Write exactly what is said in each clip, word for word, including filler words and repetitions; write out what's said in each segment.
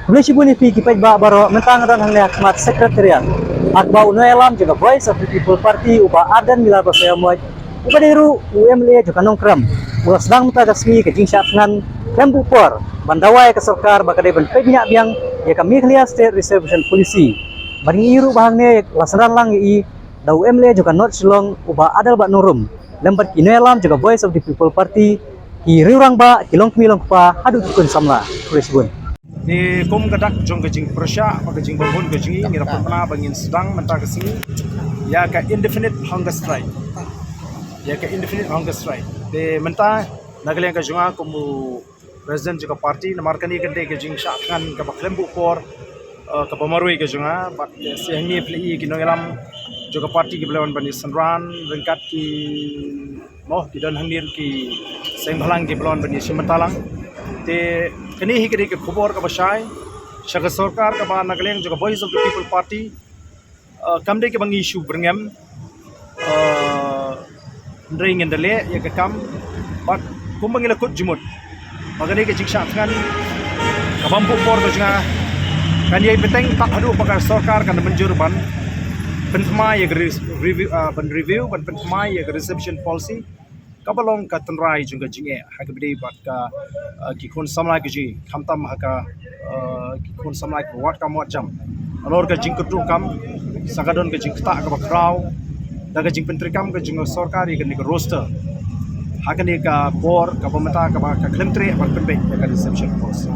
Khublei shibun ïa phi ki paidbah baroh, mynta nga don hangne ha khmat Secretariat. Ha kaba u nongïalam jong ka Voice of the People Party, u Bah Ardent Miller Basaiawmoit, u ba dei ruh u M L A jong ka Nongkrem, u la sdang mynta ka sngi ka jingshah thngan khlem buh por ban dawa ïa ka sorkar ba ka dei ban peit bniah biang ïa ka Meghalaya State Reservation Policy. Bad ngi ïohi ruh ba hangne la synran lang ïa i da u M L A jong ka North Shillong, u Bah Adelbert Nongrum, lem bad ki nongïalam jong ka Voice of the People Party, ki rangbah, ki longkmie longkpa, haduh ki khun samla. Khublei shibun. Te kum ka dak jong ka jingpyrshah bad ka jingbymhun ka jong ngi, ngi la pynbna ba ngin sdang mynta ka sngi ïa ka indefinite hunger strike. Ïa ka indefinite hunger strike. Te mynta na ka liang ka jong nga kum u president jong ka party, namar kane ka dei ka jingshah thngan kaba khlem buh por, eh, kaba marwei ka jong nga, bad, eh, sha hangne phi la ïohi ki nongïalam jong ka party kiba la wan ban ïasynran ryngkat ki, mo, ki don hangne ruh ki seng bhalang kiba la wan ban ïashim bynta lang. Te kane hi ka dei ka khubor kaba shai sha ka sorkar kaba na ka liang jong ka Voice of the People Party. Eh, kam dei kaba ngi shu byrngem, eh, hynrei ngin da leh ïa ka kam bad kumba ngi la kut jingmut ba kane ka jingshah thngan kabym buh por ka jong nga kan ïai bteng tad haduh ba ka sorkar kan mynjur ban pynthymmai ïa ka re-, review, eh, ban review, ban pynthymmai ïa ka reservation policy kaba long ka tynrai jong ka jingeh ha kaba ïadei bad ka, eh, ki khun samla ki jong ngi, khamtam ha ka, eh, ki khun samla kiba wad kam wad jam. Halor ka jingkyrduh kam, sa ka don ka jingktah kaba khraw da ka jingpyntreikam ka jong ka sorkar ïa kane ka roster ha kane ka por kaba mynta kaba ka khlem treh ban pynbeit ïa ka reservation policy.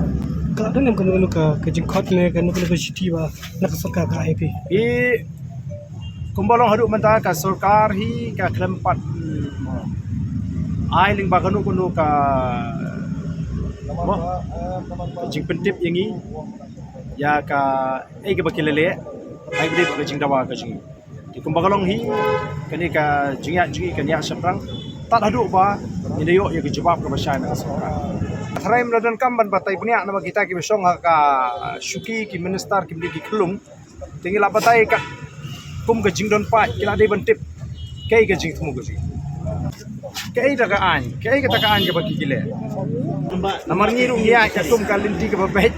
Ka la don em kano kano ka, ka jingkhot ne kano kano ka shithi ba na ka sorkar ka ai phi? I kumba long haduh mynta ka sorkar hi ka khlem pat, mm, ai lyngba kano kano ka, mo, ka jingpyntip ïa ngi ïa kaei kaba ki la leh ha kaba ïadei bad ka jingdawa ka jong ngi. Te kumba ka long hi, kane ka jingïaid jong ngi kan ïaid shaphrang tad haduh ba ngin da ïoh ïa ka jubab kaba shai na ka sorkar. Tharai ym la donkam ban batai bniah namar kita kiba shong ha ka shuki, ki minister, ki mdei ki khyllung. Te ngi la batai katkum ka jingdon paid, ki la dei ban tip kaei ka jingthmu ka jong ngi. Kaei kata ka aiñ, kaei kata ka aiñ kaba ki ki leh. Namar ngi ruh ngi ïaid katkum ka lynti kaba beit,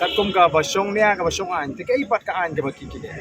katkum kaba shong nia, kaba shong aiñ. Te kaei pat ka aiñ kaba ki ki leh.